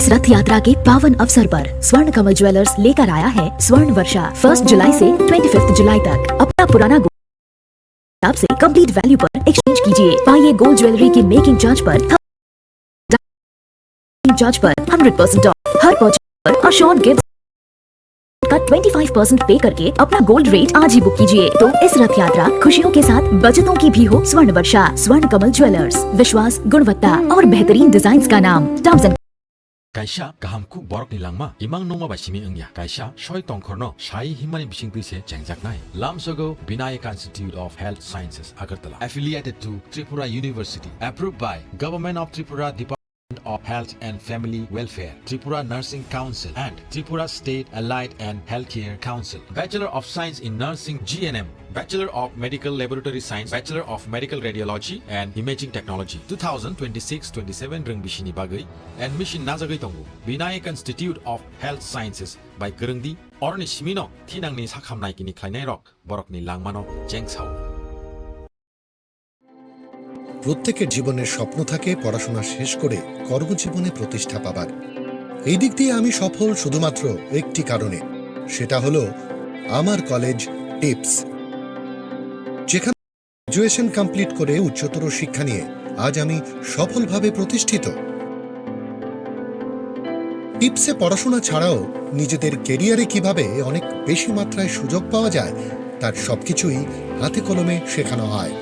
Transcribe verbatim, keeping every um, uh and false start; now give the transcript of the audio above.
इस रथ यात्रा के पावन अवसर पर स्वर्ण कमल ज्वेलर्स लेकर आया है स्वर्ण वर्षा। फर्स्ट जुलाई से ट्वेंटी फिफ्थ जुलाई तक अपना पुराना गोल्ड हिसाब से कंप्लीट वैल्यू पर एक्सचेंज कीजिए। पाइए गोल्ड ज्वेलरी की मेकिंग चार्ज पर चार्ज पर hundred percent of her purchase पर और शॉर्ट गिफ्ट का ट्वेंटी फ़ाइव परसेंट पे करके अपना गोल्ड रेट आज ही बुक कीजिए। तो इस रथ यात्रा खुशियों के साथ बचतों की भी हो। स्वर्ण वर्षा, स्वर्ण कमल ज्वेलर्स, विश्वास, गुणवत्ता और बेहतरीन डिजाइन्स का नाम। Terms and Kaisa kaham kuk borokni langma imang nungma bai simi wngya. Kaisa soi tongkhorno sai himmani bisingtwi se chengjaknai. Lamsogo Vinayak Institute of Health Sciences, Agartala, affiliated to Tripura University, approved by Government of Tripura Department of Health and Family Welfare, Tripura Nursing Council, and Tripura State Allied and Healthcare Council. Bachelor of Science in Nursing, G N M, Bachelor of Medical Laboratory Science, Bachelor of Medical Radiology and Imaging Technology, two thousand twenty-six twenty-seven rwng bisini bagwi admission najagwi tongo. Vinayak Institute of Health Sciences bai kwrwngdi, oroni simino thinangni sakham naikini khlainairok borokni langmano chengsao. প্রত্যেকের জীবনের স্বপ্ন থাকে পড়াশোনা শেষ করে কর্মজীবনে প্রতিষ্ঠা পাবার। এই দিক দিয়ে আমি সফল শুধুমাত্র একটি কারণে, সেটা হলো আমার কলেজ টিপস, যেখানে গ্র্যাজুয়েশন কমপ্লিট করে উচ্চতর শিক্ষা নিয়ে আজ আমি সফলভাবে প্রতিষ্ঠিত। টিপসে পড়াশোনা ছাড়াও নিজেদের ক্যারিয়ারে কিভাবে অনেক বেশি মাত্রায় সুযোগ পাওয়া যায়, তার সবকিছুই হাতে কলমে শেখানো হয়।